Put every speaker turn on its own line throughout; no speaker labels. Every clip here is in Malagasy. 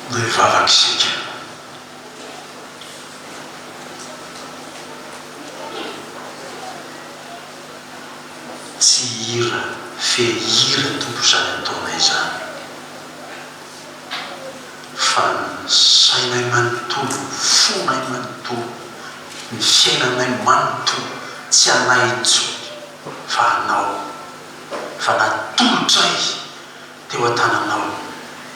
Ndeha hivavaka isika. Tsy hira fe hira Tompo izany ataonay izany fa ny sainay manontolo, ny fonay manontolo, ny fiainanay manontolo tsy anay intsony fa anao fa natolotray teo an-tananao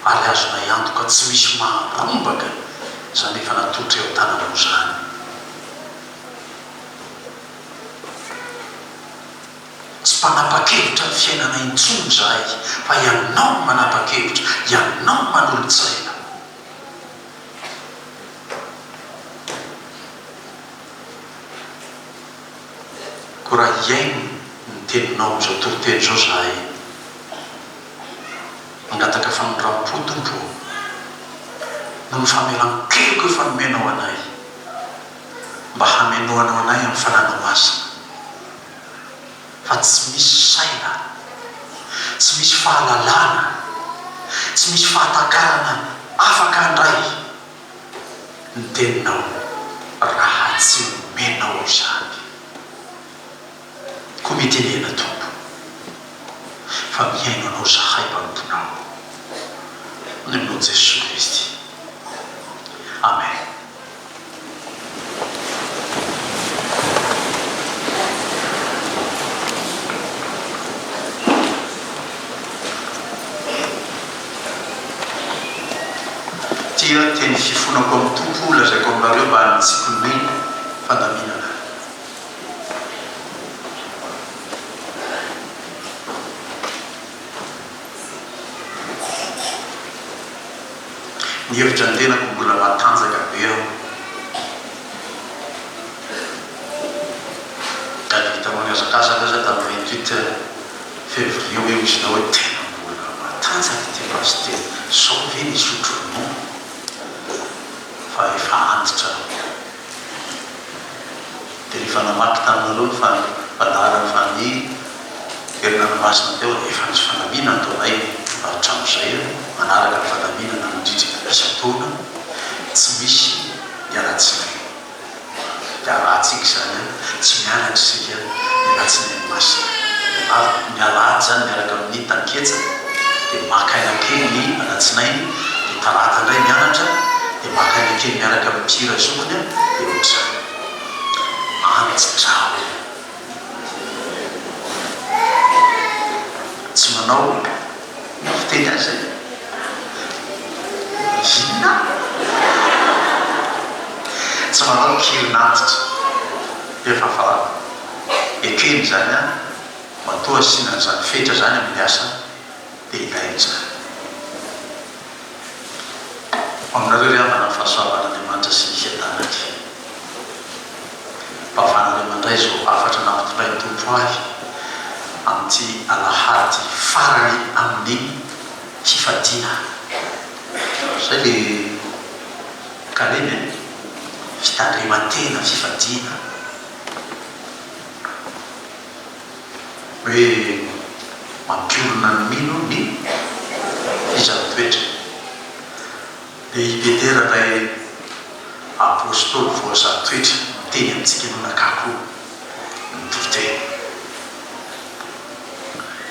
ary azonay antoka tsy misy maharombaka izany efa natolotra eo an-tananao izany. Tsy mpanapa-kevitra ny fiainana intsony izahay fa Ianao no manapa-kevitra, Ianao no manolo-tsaina. Koa raha hihaino ny teninao amin'izao toriteny izao izahay, mangataka famindram-po Tompo ô, noho ny famelan-keloka efa nomenao anay, mba hamenoanao anay amin'ny Fananao Masina, fa tsy misy saina, tsy misy fahalalana, tsy misy fahatakarana afaka handray ny Teninao raha tsy omenao izany. Koa mitenena Tompo, fa mihaino Anao zahay mpanomponao. Amin'ny Aminao Jesoa Kristy. Amen. Tia teny fifonako amin'ny Tompo lazaiko aminareo mba hanitsiako ny fandaminana. Nihevitra ny tenako mbola matanjaka be aho. Na dia hitanao nihazakazaka aza tamin'ny 28 février hoe hoy izy hoe tena mbola matanjaka ity pasitera, izao ve nisotro ronono fa efa antitra aho. Dia rehefa namaky taminareo ny fandaharana fa ny herinandro masina teo dia efa nisy fandaminana ataonay hatramin'izay manaraka ny fandaminana nandritra isan-taona tsy misy ny alatsinainy. Dia arahantsika izany an, tsy mianatra isika ny alatsinainy masina. Ary ny alahady izany miaraka amin'ny tanketsa dia maka aina kely ny alatsinainy dia talata indray mianatra dia maka aina kely miaraka amin'ny mpihira zokiny an, dia ohatr'izany. Antitra aho. Tsy manao inona fiteny azy zay? Inona? Tsy manao kirin'antitra. Efa fa ekena izany an, matoa asiana an'izany fetra izany amin'ny asa dia ilaina izany. Ho aminareo ry havana ny fahasoavan'Andriamanitra sy ny fiadanany. Mba ahafahanareo mandray izao hafatra nampitondrain'ny Tompo ahy amin'ity alahady farany amin'ny fifadiana. Izay le karemy e! Fitandreman-tena, fifadiana. Hoe mampiorina ny mino ny fizahan-toetra. Dia i Petera ilay Apostoly voazaha toetra miteny amintsika no nakako ny toriteny.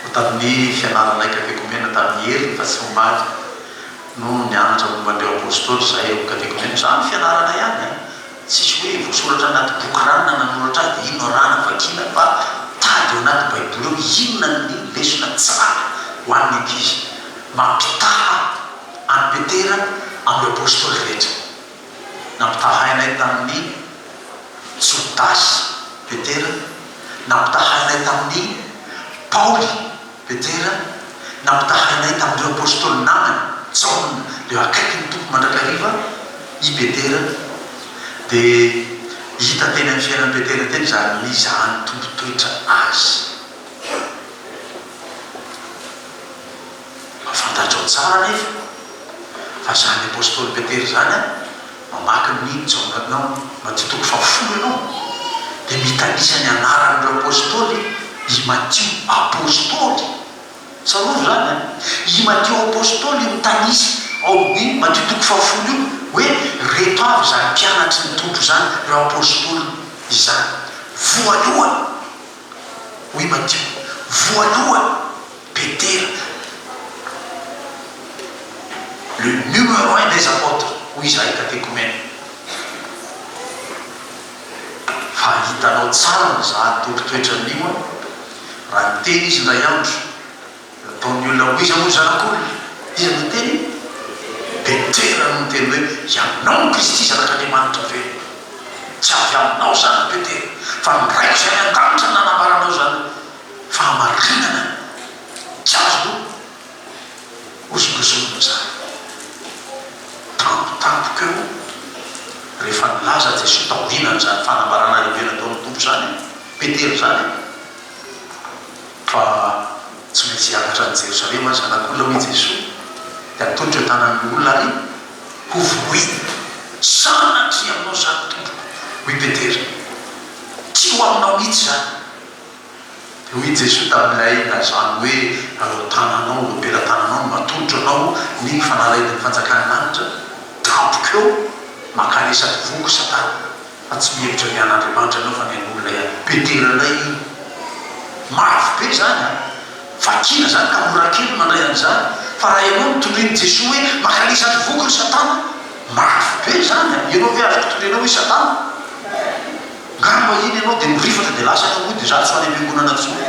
Koa tamin'ny fianaranay katekomena tamin'i Hery fa tsy omaly no nianatra momba an'ireo Apostoly izahay ao katekomena. Izany fianarana ihany an! Tsisy hoe voasoratra anaty boky ranona nanoratra ahy dia ino arahana vakiana fa tady ao anaty baiboly ao inona ny lesona tsara ho an'ny ankizy. Mampitaha an'i Petera amin'ireo apostoly rehetra. Nampitahainay tamin'i Jodasy Petera, nampitahainay tamin'i Paoly Petera, nampitahainay tamin'ireo apostoly namany, Jaona, ireo akaiky ny Tompo mandrakariva, i Petera, dia hita teny amin'ny fiainan'i Petera teny izany nizahan'ny Tompo toetra azy. Fa fantatrao tsara anefa fa izany apostoly Petera izany an, mamaky ny Jaona, non, Matio toko fahafolo ianao, dia mitanisa ny anaran'ireo apostoly i Matio apostoly. Tsarovy izany an! I Matio apostoly mitanisa. ao amin'ny Matio toko fahafolo io hoe reto avy izany mpianatry ny Tompo izany, ireo Apôstôliny izany. Voalohany, hoy Matio, voalohany Petera, le numéro un des apôtres, hoy izahay katekomena. Fa hitanao tsara ny zaha tompon-toetran'io an! Raha niteny izy indray andro, nataon'ny olona ho iza moa ny Zanak'olona? Iza no niteny? Petera no niteny hoe, Ianao no Kristy Zanak'Andriamanitra velona. Tsy avy aminao izany ry Petera, fa ny Raiko izay any an-danitra no nanambara anao izany fahamarinana tsy azo hozongozonina izany. Tampotampoka eo, rehefa nilaza Jesoa taorianan'izany fanambarana lehibe nataon'ny Tompo izany, Petera izany, fa tsy maintsy hiakatra any Jerosalema ny Zanak'olona, hoy Jesoa, dia hatolotra eo an-tanan'ny olona ary hovonoina. Sanatria aminao izany, Tompoko, hoy Petera. Tsy ho aminao mihitsy izany. Dia hoy Jesoa tamin'ilay lazany hoe, Ireo tananao, ireo pelatananao no matolotra anao ny fanalahidin'ny fanjakan'ny lanitra. Tampoka eo, mankanesa voky Satana, fa tsy mihevitra ny an'Andriamanitra ianao fa ny an'olona ihany. Petera indray io. Mafy be izany an! Vakiana izany ka mora kely ny mandray an'izany. Fa raha ianao no tondroin'i Jesoa hoe, mankanesa voky ry Satana, mafy be izany an! Ianao ve azoko tondroina hoe Satana? Ngamba iny ianao dia mirifatra dia lasa ianao mody izaho tsy ho any am-piangonana intsony.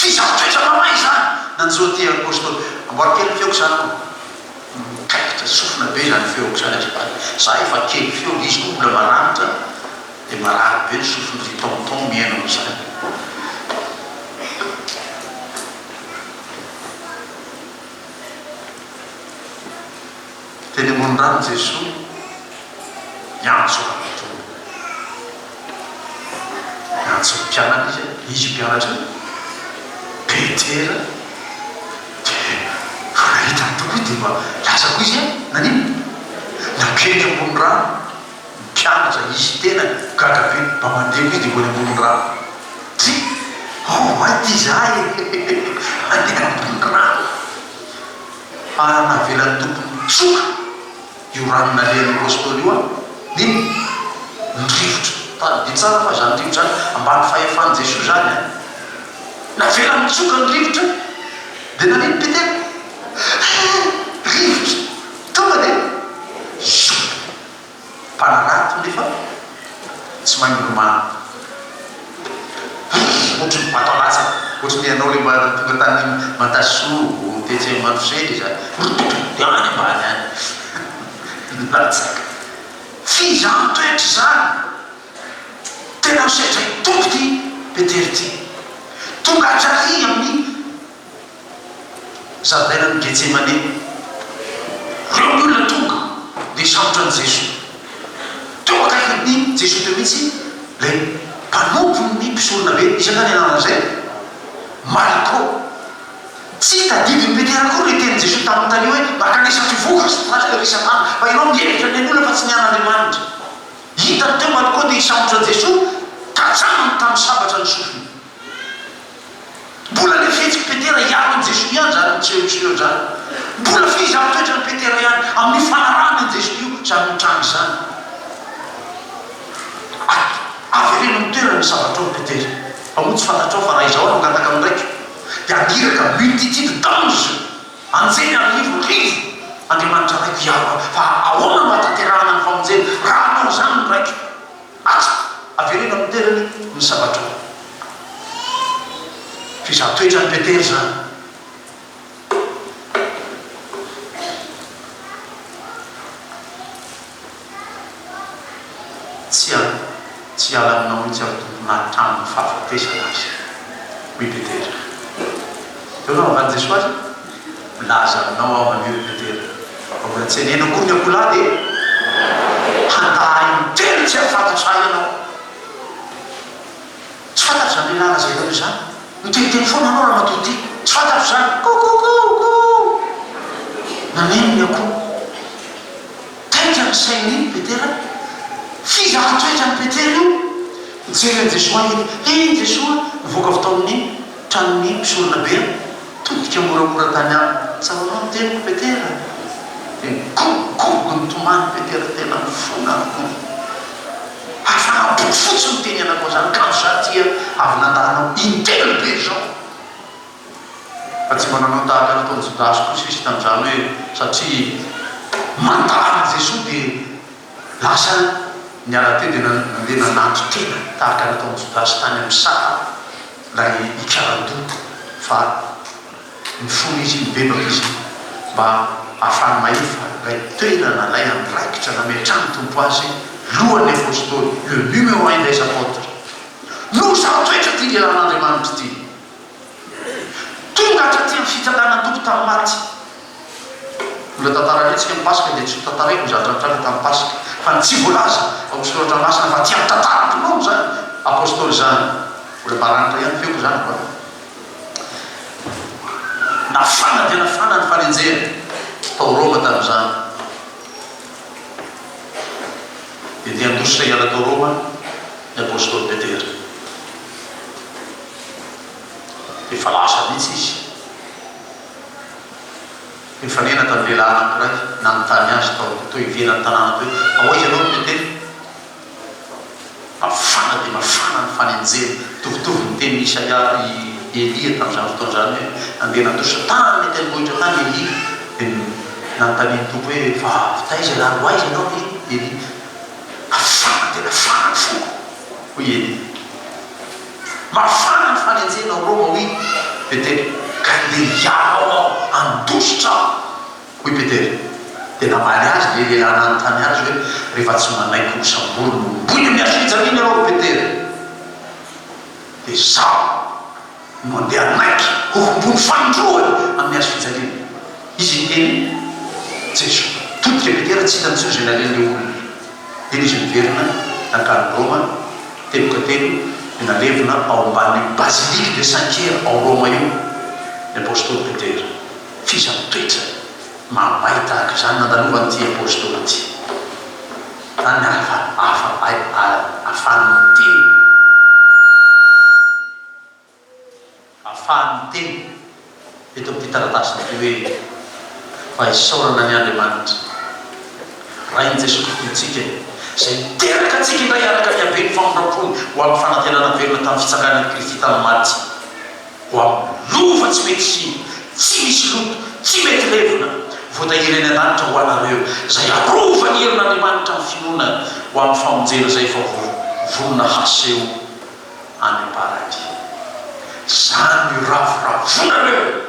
Fizahan-toetra mamay izany nanjo an'ity Apostoly. Amboary kely ny feoko izany moa. Mikaikitra sofina be izany feoko izany azafady. Za efa kely feo, izy koa mbola maranitra dia marary be ny sofiny ry tonton mihaino an'izany. Teny ambony rano Jesoa niantso ramatoa. Niantso ny mpianany izy, izy io mpianatra io, Petera, dia vao nahita ny Tompo izy dia mba lasa koa izy an, naninona? Nankeny ambony rano, ny mpianatra, izy tenany, gaga be, mba mandeha koa izy dia vao eny ambony rano. Tsia, oh, hay ity izahay e, handeha ambony rano. Fa raha navelan'ny Tompo nitsoka io rano nalehan'ny Apostoly io an, n'inona? Ny rivotra. Tadidio tsara fa izany rivotra izany, ambany fahefan'i Jesoa izany an. Navelany nitsoka ny rivotra, dia nanino Petera? Hee! Rivotra! Tonga dia zopa. Mpanarato nefa tsy mahay milomano. Brrr ohatry ny vato alatsaka, ohatry ny ianao le mba tonga tany Mantasoa, tetsy Mandroseza izany, brrr dia any ambany any nilatsaka. F'iza toetra izany? Tena misedra Tompo ity Petera ity. Tonga hatrary amin'ny. Zaridainan'i Getsemane. Ireo ny olona tonga dia hisambotra an'i Jesoa. Teo akaikin'i Jesoa teo mihitsy ilay mpanompon'ny mpisoronabe, iza angaha ny anaran'izay? Malko. Tsy tadidin'i Petera akory ilay tenin'i Jesoa taminy tany hoe, Mankanesa mpivoka ry Satana, fa ianao mihevitra ny an'olona fa tsy ny an'Andriamanitra. Hitany teo Malko dia hisambotra an'i Jesoa, tantsamany tamin'ny sabatra ny sofiny. Mbola le fihetsik'i Petera hiaro an'i Jesoa ihany zany misehoseho zany. Mbola fehezan-toetran'i Petera ihany amin'io fanarahana an'i Jesoa io zany mitranga izany. Ary avereno amin'ny toerany ny sabatrao ry Petera. Fa moa tsy fantatrao fa raha izao aho no hangataka amin'ny Raiko dia haniraka multitude d'anges, anjely arivo rivo, Andriamanitra Raiko hiaro ahy. Fa ahoana no hahatanterahana ny famonjena raha hanao izany ny Raiko? Aza avereno amin'ny toerany ny sabatrao. Fizahan-toetran'i Petera izany. Tsia, tsy hiala aminao mihitsy aho, Tompo, na hatramin'ny fahafatesana aza, hoy Petera. Teo no navalin'i Jesoa azy, Milaza aminao aho anio, ry Petera, fa mbola tsy haneno akory ny akoholahy dia handà ahy intelo tsy hahafantatra ahy ianao. Tsy fantatro izany lehilahy lazainao izany. Miteniteny foana anao ramatoa ity. Tsy fantatro izany. Kokokokoh! Naneno ny akoho. Taitra ny sain'i Petera. Fizahan-toetran'i Petera io. Nijery an'i Jesoa haingana. Iny Jesoa nivoaka avy tao amin'ny tranon'ny mpisoronabe. Todika moramora tany aminy. Tsaroanao ny teniko, Petera? Dia nigogogogo nitomany Petera tena nifona ny Tompo. Hafanam-po fotsiny no tenenako an'izany, kanjo za dia avy nandà anao intelo be izao. Fa tsy mba nanao tahaka nataon'i Jodasy kosa izy tamin'izany hoe satria mandà an'i Jesoa dia lasa niala teo dia nandeha nananton-tena tahaka nataon'i Jodasy tany amin'ny saha ilay hikaran-doha fa nifona izy, nibebaka izy mba hahafahany mahefa ilay toerana, ilay andraikitra nametrahan'ny Tompo azy lohan'ny Apostoly, le numéro un des apôtres. Loza toetra ity lehilahin'Andriamanitra ity. Tonga hatraty amin'ny fitsanganan'ny Tompo tamin'ny maty. Mbola tantaraintsika ny Paska dia tsy ho tantaraiko ny zavatra nitranga tamin'ny Paska. Fa ny tsy voalaza ao amin'ny Soratra Masina fa aty amin'ny tantaram-pinoana izany Apostoly izany. Mbola maranitra ihany feoko izany va? Nafana dia nafana ny fanenjehana tao Roma tamin'izany. Dia te handositra hiala tao Roma ny Apostoly Petera. Efa lasa mihitsy izy. Nifanena tamin'ny lehilahy anankiray nanontany azy tao teo ivelan'ny tanàna teo hoe, Ao aiza ianao ry Petera? Mafana dia mafana ny fanenjehana. Mitovitovy ny tenin'i Isaia i Elia tamin'izany fotoana izany hoe, Nandeha nandositra tany amin'ny tendrombohitra tany Elia, dia nanontanian'ny Tompo hoe, Fa avy taiza ary ho aiza ianao ry Elia? Mafana dia mafana ny foko, hoy Elia. Mafana ny fanenjehana ao Roma, hoy Petera. Ka ndeha hiala ao aho, handositra aho, hoy Petera. Dia namaly azy ilay lehilahy nanontany azy hoe, Rehefa tsy manaiky hosamborina homboina amin'ny hazofijaliana ianao, ry Petera, dia izaho no andeha hanaiky hohomboiny fanindroany amin'ny hazofijaliana. Izy niteny, Jesoa. Todika Petera, tsy hitany intsony izay nalehan'ilay olona. Dia izy niverina nankany Roma, teboka telo, dia nalevina ao ambanin'io Basilique de Saint Pierre ao Roma io ny Apostoly Petera. F'iza ny toetra mamay tahaka izany nandalovan'ity Apostoly ity? Izany ny hafa hafa ahafahany miteny. Ahafahany miteny eto amin'ity taratasy ity hoe, Fa isaorana anie Andriamanitra, Rain'i Jesoa Tompontsika, izay niteraka antsika indray araka ny haben'ny famindram-pony ho amin'ny fanantenana velona tamin'ny fitsanganan'i Kristy tamin'ny maty, ho amin'ny lova tsy mety simba, tsy misy loto, tsy mety levona, voatahiry any an-danitra ho anareo, izay arovan'ny herin'Andriamanitra amin'ny finoana ho amin'ny famonjena izay efa vonona haseho any am-paradis. Zany no iravoravoanareo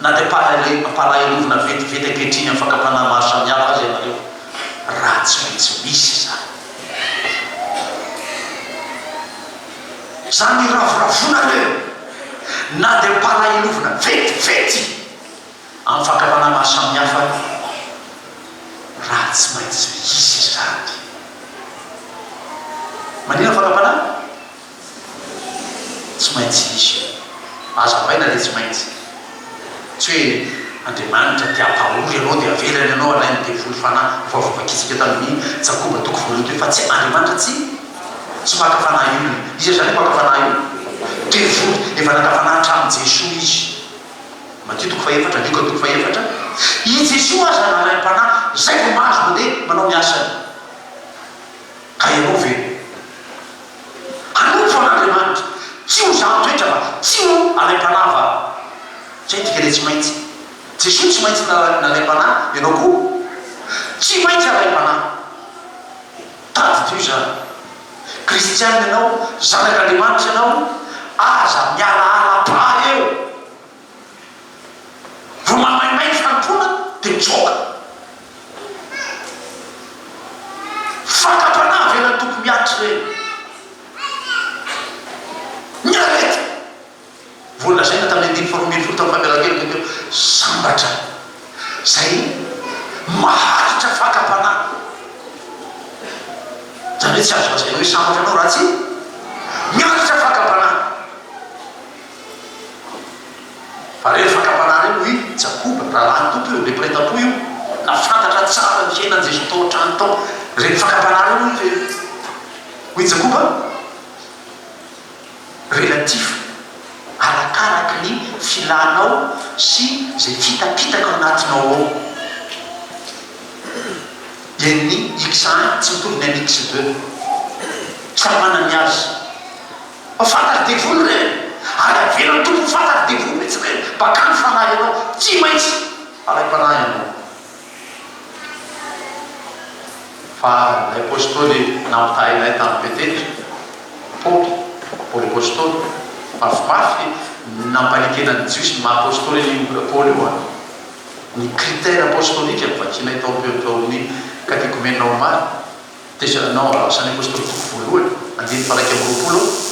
na dia ampalahelovina vetivety ankehitriny amin'ny fakam-panahy maro samihafa aza ianareo, raha tsy maintsy misy izany. Zany no iravoravoanareo na dia ampalahelovina vetivety amin'ny fakam-panahy maro samihafa raha tsy maintsy misy izany. Manina fakam-panahy? Tsy maintsy hisy io. Hazavaina ilay tsy maintsy. Tsy hoe Andriamanitra dia ampahory anao dia avelany ianao alain'ny devoly fanahy. Efa voavakintsika tamin'ny Jakoba toko voalohany teo fa tsy Andriamanitra tsy tsy maka fanahy olona. Iza izany io maka fanahy io? Devoly. Efa naka fanahy hatramin'i Jesoa izy. Matio toko fahefatra, Lioka toko fahefatra. I Jesoa aza nalaim-panahy, izay vao mahazo mandeha manao ny asany. Ka ianao ve hanompo an'Andriamanitra tsy ho zahan-toetra va? Tsy ho alaim-panahy va? Izay ny dika ilay tsy maintsy. Jesoa tsy maintsy nalaim-panahy, ianao koa tsy maintsy alaim-panahy. Tadidio izany. Kristianina ianao, zanak'Andriamanitra ianao, aza mialaala-pa eo. Vao mamaimay ny fanompoana dia mitsoaka. Fakam-panahy avelan'ny Tompo mihatra ireny. Ny aretina. Vao nolazaina tamin'ny andininy faharoa ambinifolo tamin'ny famelan-keloka teo, sambatra izay maharitra fakam-panahy. Izany hoe tsy azo lazaina hoe sambatra ianao raha tsy miaritra fakam-panahy. Fa ireny fakam-panahy ireny hoy Jakoba, rahalahin'ny Tompo io, ilay mpiray tampo io, nahafantatra tsara ny fiainan'i Jesoa tao an-trano tao. Ireny fakam-panahy ireny hoy hoy Jakoba, relatif, arakaraky ny filanao sy izay fitapitaka ao anatinao ao. Ny an'ny X un tsy mitovy ny an'ny X deux. Samy manana ny azy. Fa fantatry devoly ireny. Ary avelan'ny Tompo ho fantatry devoly mihitsy ireny. Bakà ny fanahy anao. Tsy maintsy alaim-panahy ianao. Fa ilay Apostoly nampitahainay tamin'i Petera, Paoly, Paoly Apostoly, mafimafy ny nampanekenan'ny Jiosy ny maha Apostoly an'io Paoly io an! Ny critère apostolique novakianay tao tao amin'ny katekomena omaly, Tesa, non, Asan'ny Apostoly toko voalohany, andininy faha-21.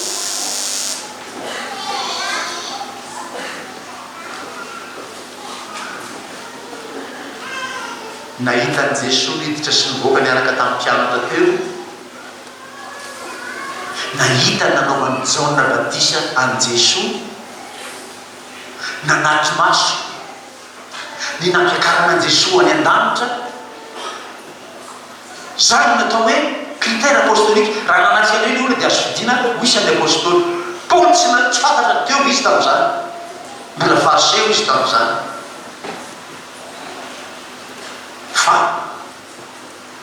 Nahita an'i Jesoa niditra sy nivoaka niaraka tamin'ny mpianatra teo, nahita ny nanaovan'i Jaona batisa an'i Jesoa, nanatri-maso ny nampiakarana an'i Jesoa any an-danitra. Izany no atao hoe critère apostolique. Raha nanatrika an'ireny olona dia azo fidina ho isan'ny apostoly. Paoly tsy tsy fantatra teo izy tamin'izany. Mbola fariseo izy tamin'izany. Fa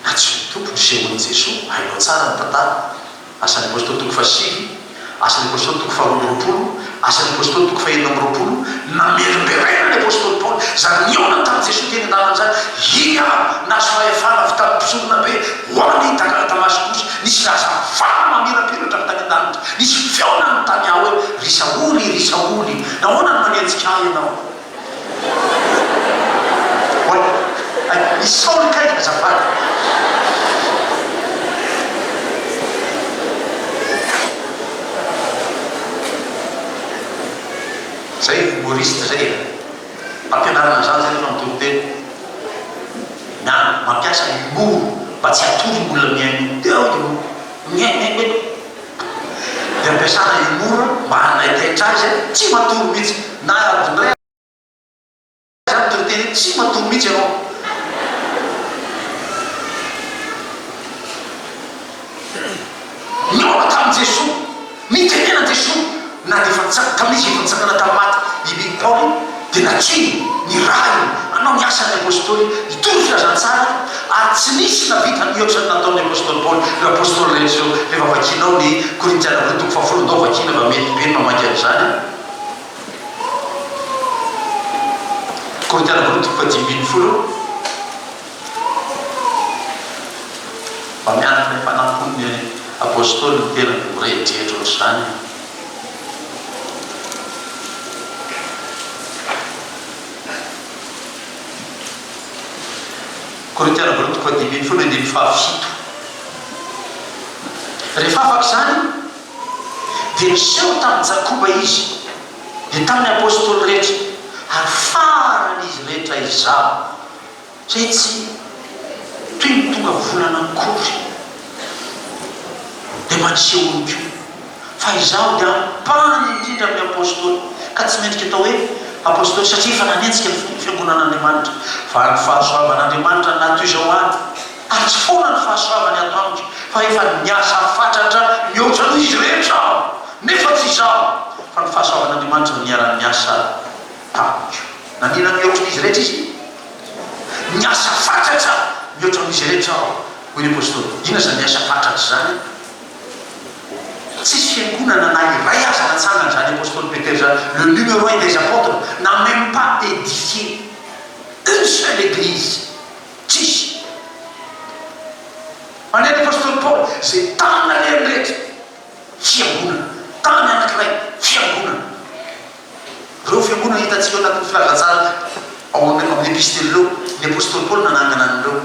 nantsoin'ny Tompo nisehoan'i Jesoa, hainao tsara ny tantara. Asan'ny Apostoly toko fahasivy, Asan'ny Apostoly toko faharoa amby roapolo, Asan'ny Apostoly toko fahenina amby roapolo, namerimberena ny Apostoly Paoly, izany nihaona tamin'i Jesoa teny an-dalana izany, iny aho nahazo fahefana avy tamin'ny mpisoronabe ho any Damaskosy, nisy hazavana mamirapiratra avy tany an-danitra, nisy feo nanontany ahy hoe, Ry Saoly, ry Saoly, nahoana no manenjika ahy ianao? Oay, ay, i Saoly kay azafady. Zay humoriste zay e. Ampianarina an'izany zay rehefa mitory teny. Na mampiasa humour mba tsy hatory ny olona mihaino teo dia mihaino mihaino mihaino. Dia ampiasana humour mba hanaitaitra azy tsy matory mihitsy na adiny iray aza mitoriteny eo tsy matory mihitsy ianao. Nihaona tamin'i Jesoa, nitenenan'i Jesoa na dia efa nitsangana tamin'izy efa nitsangana tamin'ny maty i Paoly dia nantsoiny, nirahiny hanao ny asan'ny Apostoly, hitory filazantsara ary tsy nisy navita nihoatra ny nataon'ny Apostoly Paoly, ireo Apostoly rehetra ireo. Rehefa vakianao ny Korintiana voalohany toko fahafolo, ndao vakiana fa mety be ny mamaky an'izany. Korintiana voalohany toko fahadimy ambin'ny folo. Mba mianatra ny fanampon'ny Apostoly ny tenany mirehidrehitra ohatr'izany. Korintiana voalohany toko fahadimy ambin'ny folo andininy fahafito. Rehefa afaka izany, dia niseho tamin'i Jakoba izy, dia tamin'ny apostoly rehetra, ary faran'izy rehetra izaho, izay tsy toy ny tonga volana akory, dia mba nisehoany koa. Fa izaho dia ampahany indrindra amin'ny Apostoly, ka tsy mendrika atao hoe Apostoly, satria efa nanenjika ny Fiangonan'Andriamanitra. Fa ny fahasoavan'Andriamanitra no natoy izao ahy, ary tsy foana ny fahasoavany ato amiko, fa efa niasa fatratra mihoatra noho izy rehetra aho, nefa tsy izaho, fa ny fahasoavan'Andriamanitra no niara-niasa tamiko. Nanina mihoatra noho izy rehetra izy? Niasa fatratra mihoatra noho izy rehetra aho, hoy ny Apostoly. Inona izany niasa fatratra izany? Tsisy fiangonana na iray aza natsangana izany Apostoly Petera izany, le numéro un des apôtres n'a même pas édifié une seule église, tsisy. Fa ny an'i Apostoly Paoly, izay tany nalehany rehetra, fiangonana, tany anankiray, fiangonana. Ireo fiangonana hitantsika ao anatin'ny filazantsara ao amin'ny epistily ireo, ny Apostoly Paoly nanangana an'ireo.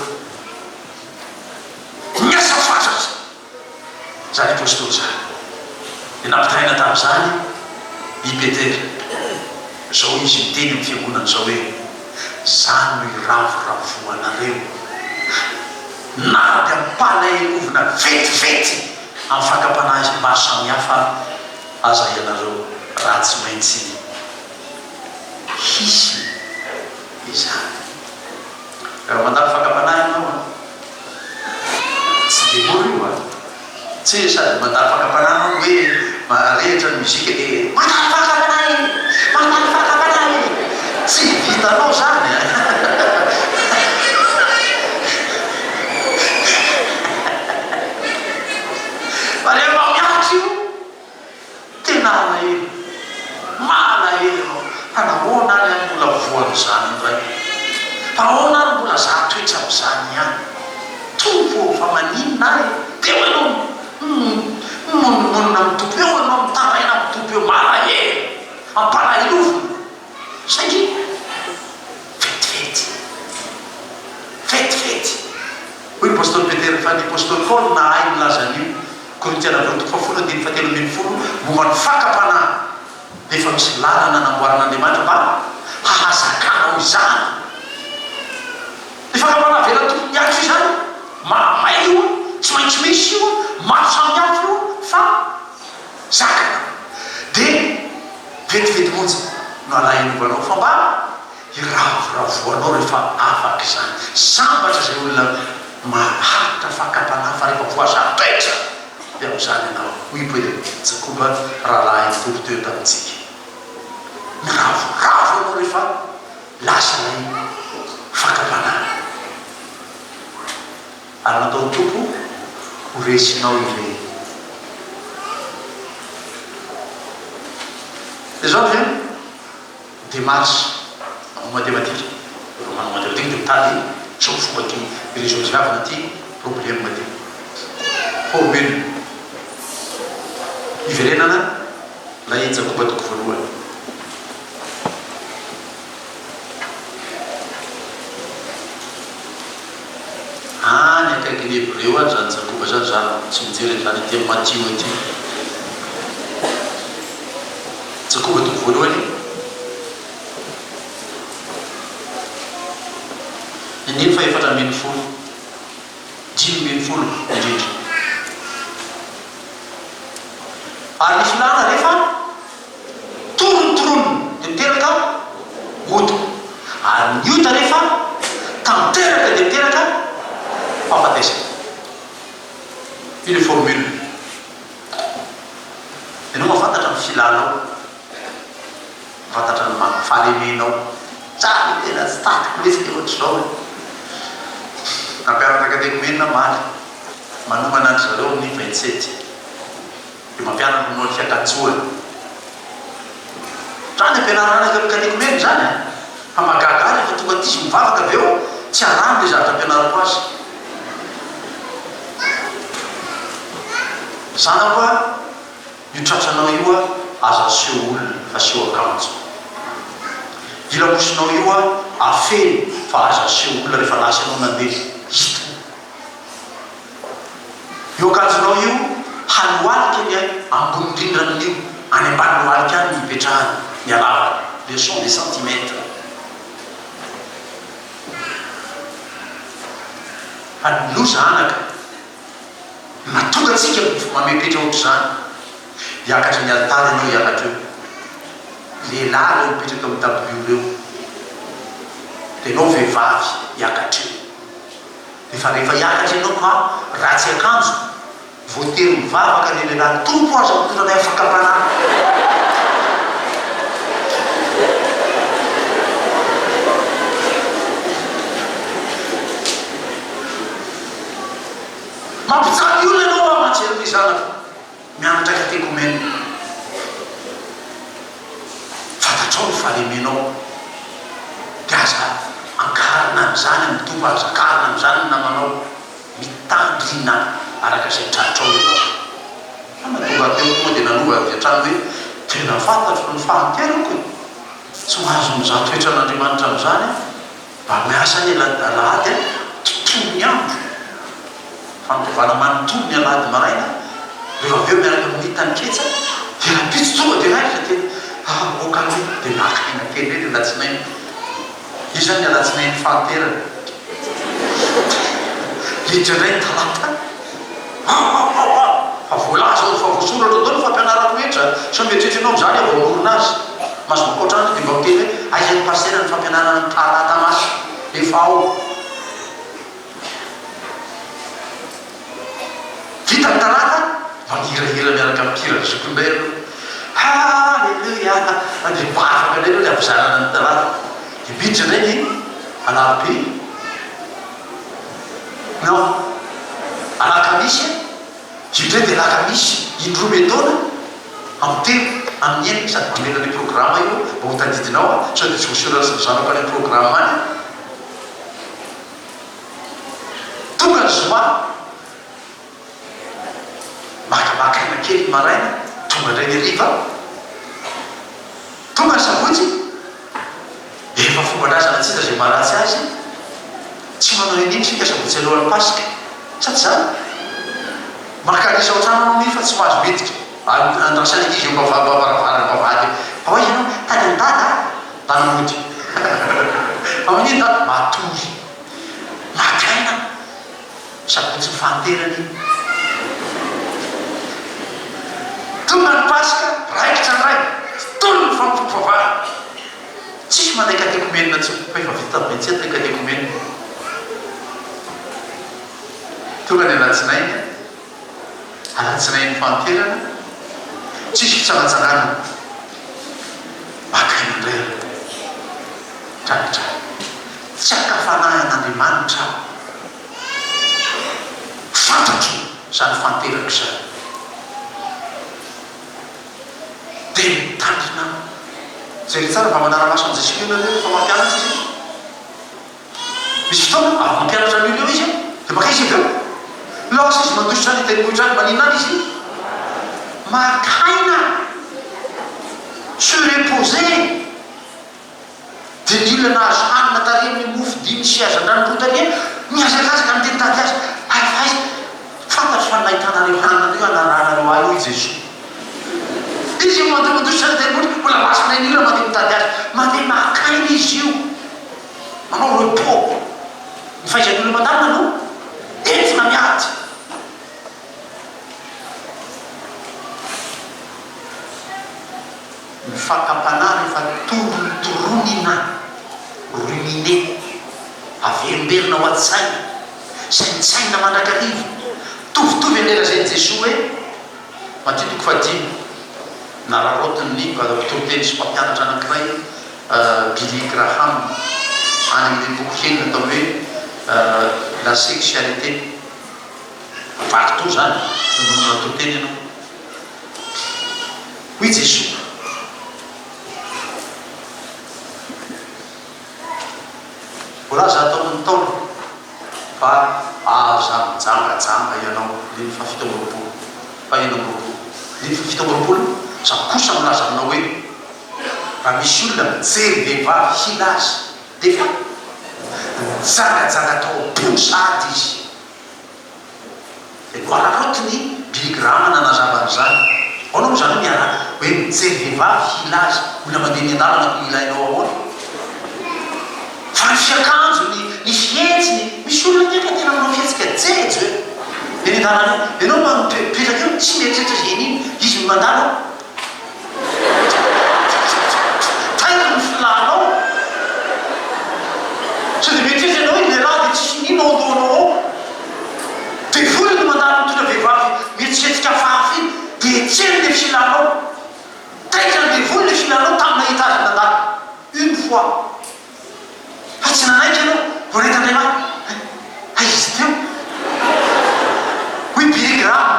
Miasa fatratra. Izany Apostoly izany. Dia nampitahaina tamin'izany i Petera. Izao izy miteny amin'ny fiangonana izao hoe, Izaho no hiravoravoanareo, na dia ampalahelovina vetivety amin'ny fakam-panahy maro samihafa aza ianareo, raha tsy maintsy hisy izany. Raha mandalo fakam-panahy ianao an! Tsy devoly io an! Tsy hoe sady mandalo fakam-panahy anao no hoe marehitra ny mozika dia mandalo fakam-panahy e! Mandalo fakam-panahy e! Tsy vitanao izany an! zaha toetra amin'izany ihany. Tompo ô, fa maninona ahy e? Teo ianao mimonomonona amin'ny Tompo eo ianao, mitaraina amin'ny Tompo eo, malahelo, ampalahelovina. Saingy vetivety, vetivety. Hoy ny Apostoly Petera, fa ny Apostoly Paoly nahay nilaza an'io, Korintiana voalohany toko fahafolo andininy fahatelo ambinifolo, momba ny fakam-panahy. Efa misy lalana namboarin'Andriamanitra mba hahazakanao izany. Ny fakam-panahy avelan'ny Tompo miantso izany, mahamay io, tsy maintsy misy io, maro samihafa io fa zakanao. Dia vetivety monja no alahelovanao fa mba hiravoravoanao rehefa afaka izany. Sambatra izay olona maharitra fakam-panahy fa rehefa voaza-toetra Dia amin'izany ianao, hoy i Jakoba rahalahin'ny Tompo teo tamintsika. Miravoravo ianao rehefa lasa ilay fakam-panahy. Ary nataon'ny Tompo ho resinao ireny. Dia izao ve? Démarche manao matematika, rehefa manao matematika dia mitady zao fomba ty hi-resolver-vana ty problème ty. Formule hiverenana ilay Jakoba toko voalohany. Any akaikin'ny Hebreo any izany Jakoba izany, za tsy mijery an'izany aty amin'ny Matio aty. Jakoba toko voalohany, andininy faha-14, 15 indrindra. Ary ny filàna rehefa torontoronina dia miteraka ota, ary ny ota rehefa tanteraka dia miteraka fahafatesana. Io ilay formule. Ianao mahafantatra ny filanao, mahafantatra ny fahalemenao. Tsara e, tena tsy tantiko mihitsy ny ohatr'izao e. Nampianatra katekomena omaly, manomana an-dry zareo amin'ny 27. Dia mampianatra momba ny fiakanjoana. Zany ampianarana any amin'ny katekomena izany an! Fa mahagaga ahy rehefa tonga aty izy mivavaka avy eo, tsy arahiny ilay zavatra ampianariko azy. Zanako a, io tratranao io a, aza aseho olona fa aseho akanjo. Io lamosinao io a, afeno fa aza aseho olona rehefa lasa ianao nandeha, hita. Io akanjonao io, halohalika ny ambony indrindra amin'io, any ambany lohalika any ny hipetrahany, ny halavany, le sont des centimètres. Fa ny loza anaka, ny mahatonga antsika mamepetra ohatr'izany, hiakatra ny alitara ianao hiakatra eo, lehilahy ireo mipetraka amin'ny dabilio ireo, dia ianao vehivavy hiakatra eo. Efa rehefa hiakatra ianao ka ratsy akanjo, voatery mivavaka le lehilahy, Tompo aza mitondra anay amin'ny fakam-panahy. Mampijaly olona ianao aho mahatsiaro ny zanako. Mianatra katekomena. Fantatrao ny fahalemenao. Dia aza ankaharina an'izany amin'ny Tompo, aza ankaharina amin'izany ny namanao. Mitandrina araka izay tratrao ianao. Fa na tonga teo tonga dia nanova avy hatrany hoe, tena fantatro ny fahanterako e! Tsy mahazo mizaha toetra an'Andriamanitra amin'izany aho. Mba miasa ny alahady a, tontolo ny andro, fampivana manontolo ny alahady maraina, rehefa avy eo miaraka amin'ny taninketsa, dia rahampitso tonga dia raikitra tena ah ok aloha dia naka aina kely indray ny alatsinainy, io izany ny alatsinainy fahanterana, hiditra indray ny talata. Ao ao ao ao! Fa voalaza ao, fa voasoratra daholo ny fampianarako rehetra, sao mieritreritra ianao amin'izany aho vao hamorona azy. Mahazo mankao hatrany dia mba miteny hoe aiza ny pasitera ny fampianarana ny talata masina? Efa ao. Vita ny talata, mba mihirahira miaraka amin'ny kiran'ny zoky indray aloha. Haleloia! Dia mivavaka indray aloha ny havizanana ny talata. Dia miditra indray ny alarobia. Non. Alakamisy a! Io indray dia alakamisy, indroa miantaona, amin'ny telo, amin'ny enina, sady mamela an'io programa io mba ho tadidinao a, sao dia tsy voasoratra sy ny zanako any amin'ny programa any. zoma, makamaka aina kely ny maraina, tonga indray ny hariva, tonga ny sabotsy, efa fomban-drazana tsy hita izay maharatsy azy, tsy manao iniana isika sabotsy alohan'ny Paska, sa tsy izany? Mankalesa ao an-trano anao nefa tsy mahazo miditra, andrasan'ny ankizy eo am-bavahady eo, fa ho aiza ianao? Tany amin'i Dada a! Ndana mody. Fa maninona Dada? Matory. Maka aina. Sabotsy ny fahanterana iny. Tonga ny Paska, raikitra indray. Tontolo ny fanompoam-pivavahana. Tsisy mandeha katekomenina intsony, fa efa vita tamin'ny 27 ilay katekomenina. Tonga ny alatsinainy, alatsinain'ny fahanterana, tsisy fitsangatsanganana. Maka aina indray aloha. Hatrany hatrany. Tsy haka fanahy an'Andriamanitra aho. Fantatro izany fahanterako izany. Dia mitandrina aho. Jereo tsara mba manara-maso an'i Jesoa ianareo rehefa mampianatra Izy. Misy fotoana avy mampianatra an'io eo Izy dia maka izy avy eo. Lasa izy mandositra any an-tendrombohitra any. Maninona any izy? Maka aina. Se reposer. Dia ny olona nahazo hanina tary amin'ny mofo dimy sy hazandrano roa tary nihazakazaka niteny tady azy, Ary fa aiza? Fantatro fa ny nahitanareo hanina an'io hanarahanareo ahy, hoy Jesoa. Izy io mandeha mandositra any an-tendrombohitra, mbola lasa indray ny olona mandeha mitady azy. Mandeha maka aina izy io, manao repos. Ny fahaizan'ny olona mandalina no entina miady. Ny fakam-panahy rehefa torontoronina, ruminer, averimberina ao an-tsaina, saintsainina mandrakariva. Mitovitovy an'ilay lazain'i Jesoa hoe, Matio toko fahadimy, nararaotin'ny mpitoriteny sy mpampianatra anankiray, Billy Graham, any amin'ny boky kely natao hoe La sexualité. Vaky toa izany, raha manao toriteny ianao. Hoy Jesoa, Voalaza ato amin'ny Ntaolo fa aza mijangajanga ianao, andininy faha-27, faha-26, andininy faha-27, Izaho kosa milaza aminao hoe, raha misy olona mijery vehivavy hila azy, dia efa nijangajanga tao am-pony sahady izy. Dia noararaotiny Billy Graham nanazava an'izany. Ahoana moa izany hoe miara, hoe mijery vehivavy hilaza, olona mandeha miandalana koa ilainao ahoana? Fa ny fiakanjony, ny fihetsiny, misy olona ange ka tena manao fihetsika jejo e! Eny an-dalana eny, ianao mipetraka eo tsy mieritreritra izay iny, izy no mandalo eo. Tairo ny filanao. Sao dia mieritreritra ianao hoe lehilahy dia tsisy mino ao an-dohanao ao. Devoly no mandalo mitondra vehivavy mihetsiketsika hafahafa iny dia hetsehiny ilay filanao. Taitra ny devoly ilay filanao tamin'ny nahita azy nandalo. Une fois. Fa tsy nanaiky ianao. Vao nahita an'ilay lahy. Hay izy teo. Hoy Billy Graham.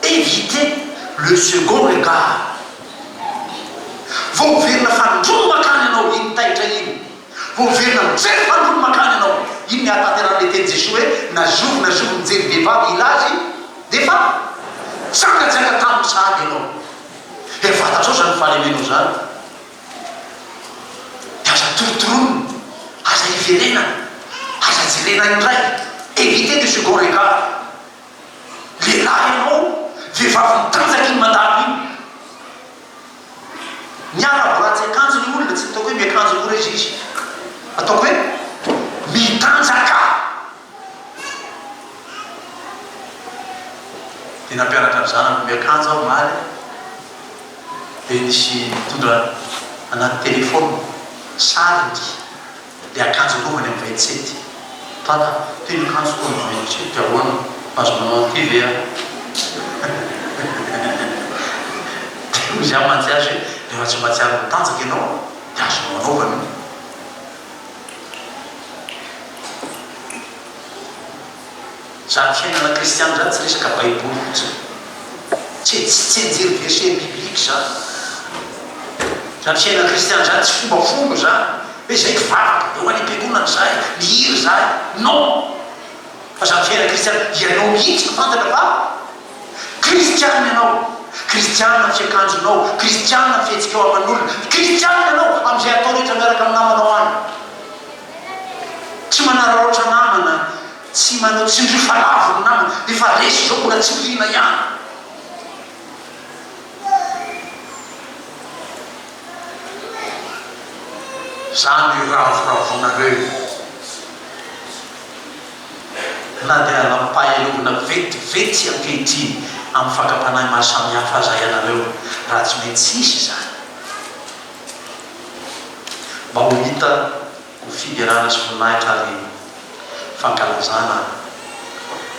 Éviter le second regard. Vao miverina fanindroany mankany ianao iny taitra iny. Vao miverina mijery fanindroany mankany ianao. Iny ny ahatanterahan'ilay tenin'i Jesoa hoe na zovy na zovy mijery vehivavy hila azy nefa jangajanga taminy sahady ianao. Efa fantatrao izany fahalemenao izany. Dia aza torontoronina, aza iverenana, aza jerena indray. Éviter le second regard. Lehilahy ianao, vehivavy mitanjaka iny mandalo iny. Miala vao ratsy akanjo ny olona, tsy ataoko hoe miakanjo mora izy izy. Ataoko hoe mitanjaka. Dia nampianatra ny zanako miakanjo aho omaly, dia nisy nitondra anaty telephone sariny. Le akanjo anaovany am 27. Tata, ty ny akanjoko am 27 ahoana? Mahazo manao an'ity ve aho? Dia hoy izaho mantsy azy hoe rehefa tsy mahatsiaro mitanjaka ianao dia azonao anaovana io. Izany fiainana kristiana izany tsy resaka baiboly fotsiny. Tsy tsy tsianjery verset biblique izany. Izany fiainana kristiana izany tsy fombafomba izany. Hoe izay mpivavaka, eo any am-piangonana izahay, mihira izahay. Non! Fa izany fiainana kristiana, ianao mihitsy no fantatra fa kristiana ianao. Kristiana ny fiakanjonao, kristiana ny fihetsikao aman'olona, kristiana ianao amin'izay atao rehetra miaraka amin'ny namanao any. Tsy manararaotra namana, tsy manao tsindrio fa lavo ny namana, efa resy izao mbola tsindriana ihany. Zany iravoravoanareo na dia alampahelovana vetivety ankehitriny amin'ny fakam-panahy maro samihafa aza ianareo, raha tsy maintsy hisy izany, mba ho hita ho fiderana sy voninahitra ary fankalazana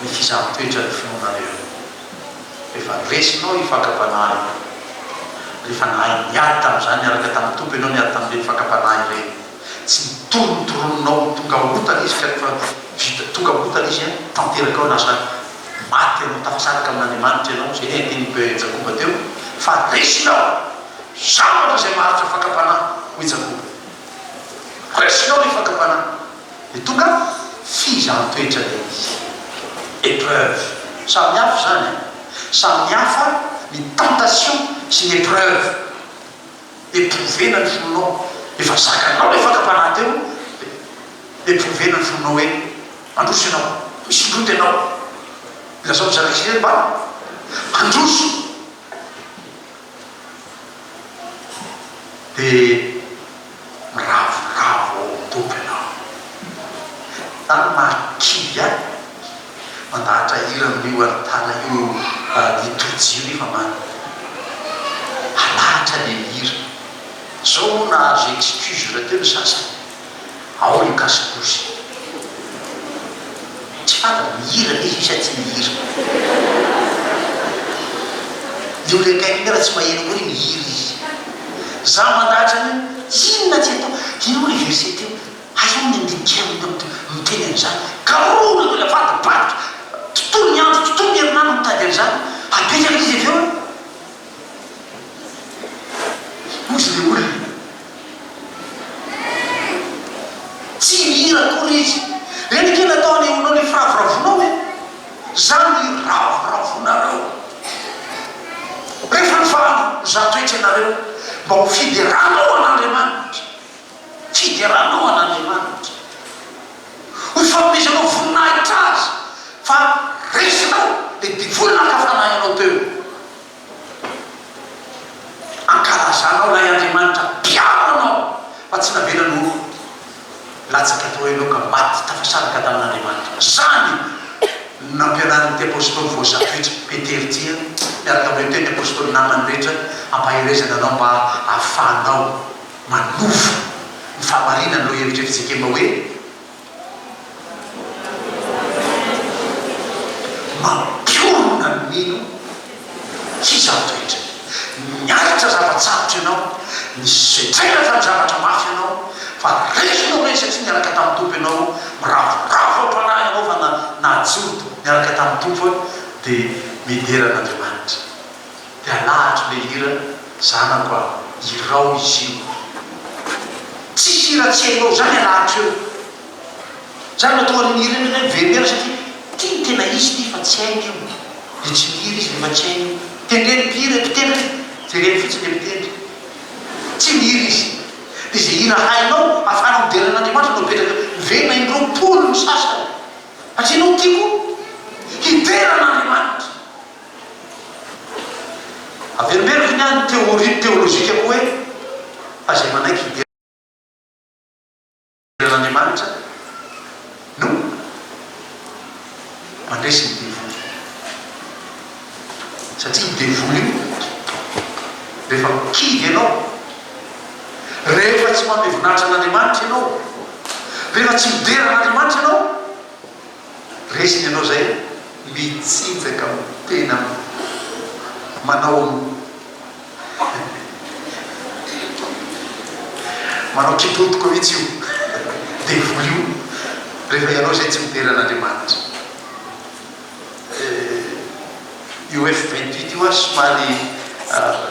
ny fizahan-toetra ny finoanareo. Rehefa resinao io fakam-panahy io, rehefa nahay niady tamin'izany niaraka tamin'ny Tompo ianao niady tamin'ireny fakam-panahy ireny, tsy nitorontoroninao ho tonga ota ilay izy ka rehefa vita tonga ota ilay izy an, tanteraka ao lasa maty ianao, tafasaraka amin'Andriamanitra ianao, izay ny andininy Jakoba teo, fa resinao zavatra izay maharitra fakam-panahy, hoy Jakoba. Resinao ny fakam-panahy. Dia tonga fizaham-toetra ilay izy. Épreuve. Samy hafa izany an. Samy hafa ny tentation sy ny épreuve. Éprouver-na ny fonao. Efa zakanao ilay fakam-panahy teo, dia éprouver-na ny fonao hoe mandroso ianao, misondrota ianao. Ilazao ny zanak'Isiraely mba handroso. Dia miravoravo ao amin'ny Tompo ianao. Izany no mahakivy ahy mandahatra hira amin'io alitara io litorjia io nefa man alahatra ilay hira. Izao moa nahazo excuse rahateo ny sasany. Ao io kasy-bosy. Tsy fantany, mihira ve izy io sa tsy mihira? Ny olona akaiky iny raha tsy maheno akory mihira izy. Za mandahatra an'io, inona tsy atao? Inona moa ilay verset teo? Hay hono ny andininy kely miteny an'izany. Karohina kely avadibadika, tontolo ny andro, tontolo ny herinandro mitady an'izany. Apetraka izy avy eo an. Hozy ilay olona. Tsy mihira akory izy. Ireny ange natao hanehoanao ilay firavoravoanao e! Za no iravoravoanareo. Rehefa nivaly zatoetra ianareo mba ho fideranao an'Andriamanitra. Fideranao an'Andriamanitra. Ho fanomezanao voninahitra Azy fa resinao ilay devoly naka fanahy anao teo. Ankalazanao ilay Andriamanitra mpiaro anao fa tsy navelany ho latsaka tao ianao ka maty tafasaraka tamin'Andriamanitra. Izany no nampianarin'ity Apostoly voazatoetra, Petera ity, miaraka amin'ireo teny Apostoly namany rehetra hampaherezana anao mba hahafahanao manova ny fahamarinana ireo hevitra fjkm hoe, Mampiorina ny mino hizaha-toetra. Niaritra zava-tsarotra ianao, nisedraina tamin'ny zavatra mafy ianao, fa resinao ireny satria niaraka tamin'ny Tompo ianao, miravoravo am-panahy ianao fa nahajoro niaraka tamin'ny Tompo dia midera an'Andriamanitra. Dia alahatro ilay hira, Zanako a, hirao izy io. Tsisy hira tsy hainao izany alahatro eo. Zany no tonga ny mihira iny hoe miverimberina satria ty no tena izy ty fa tsy hainy io. Dia tsy mihira izy rehefa tsy hainy io. Tendreny mpihira mpitendry jereny fotsiny le mpitendry. Tsy mihira izy. Dia izay hira hainao ahafahanao midera an'Andriamanitra no apetraka eo. Miverina in-droapolo ny sasany. Satria ianao tiako hidera an'Andriamanitra. Averimberiko ny ahy ny théorie théologique-ko hoe fa izay manaiky hidera. Andriamanitra no mandresy ny devoly. Satria io devoly io, rehefa kivy ianao, rehefa tsy manome voninahitra an'Andriamanitra ianao, rehefa tsy midera an'Andriamanitra ianao, resiny ianao izay mitsinjaka tena manao Manao kitotoka mihitsy io devoly io rehefa ianao izay tsy midera an'Andriamanitra. Io F 28 io aho somary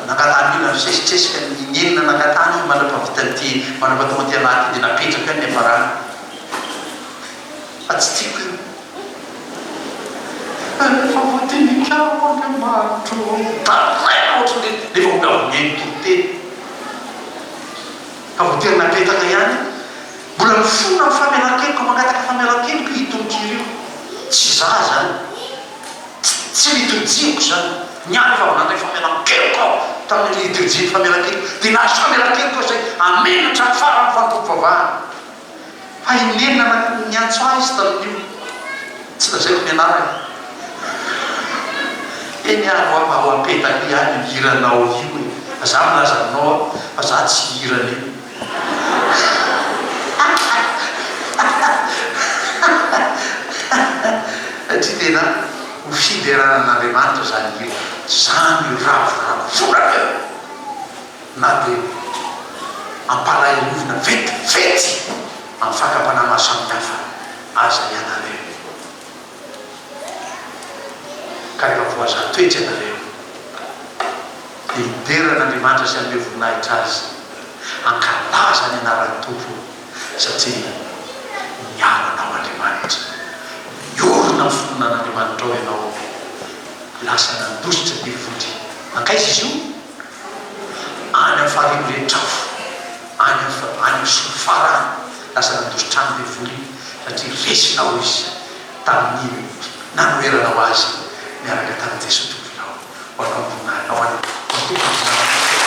nangatahany olona nisesitresika ny nenina nangatahany io mandra-pahavitan'ity mandra-pahatonga aty anaty dia napetrako ihany ny niafarany fa tsy tiako io. Rehefa voadinika aho Andriamanitro ô. Mitaraina ohatran'ireny nefa mbola avy nihaino toriteny. Fa voatery napetaka ihany. Mbola mifona amin'ny famelan-keloka, mangataka famelan-keloka io tononkira io. Tsy za zany. Tsy liturgie-ko izany. Ny ahy efa avy nandray famelan-keloka aho tamin'ny liturgie-n'ny famelan-keloka. Dia nahazo famelan-keloka aho izay. Amena hatramin'ny faran'ny fanompoam-pivavahana. Fa i Neny niantso ahy izy tamin'io. Tsy lazaiko ny anarany. Eny ary hoa mba ho apetako ihany io hiranao io e. Fa za milaza aminao aho fa za tsy hihira an'io. Satria tena ho fiderana an'Andriamanitra izany hira izany ravoravoranareo na dia ampalahelovina vetivety amin'ny fakam-panahy maro samihafa aza ianareo. Ka rehefa voazaha toetra ianareo, dia hidera an'Andriamanitra sy hanome voninahitra Azy, hankalaza ny anaran'ny Tompo, satria miaro anao Andriamanitra. Miorina amin'ny finoana an'Andriamanitra ao ianao. Lasa nandositra devoly. Nankaiza izy io? Any amin'ny farihy mirehitra afo, any amin'ny any amin'ny solifara any. Lasa nandositra any devoly satria resinao izy tamin'ny nanoheranao azy niaraka tamin'i Jesoa Tomponao. Ho anao ny voninahitra, ho an'ny Tompo ny voninahitra.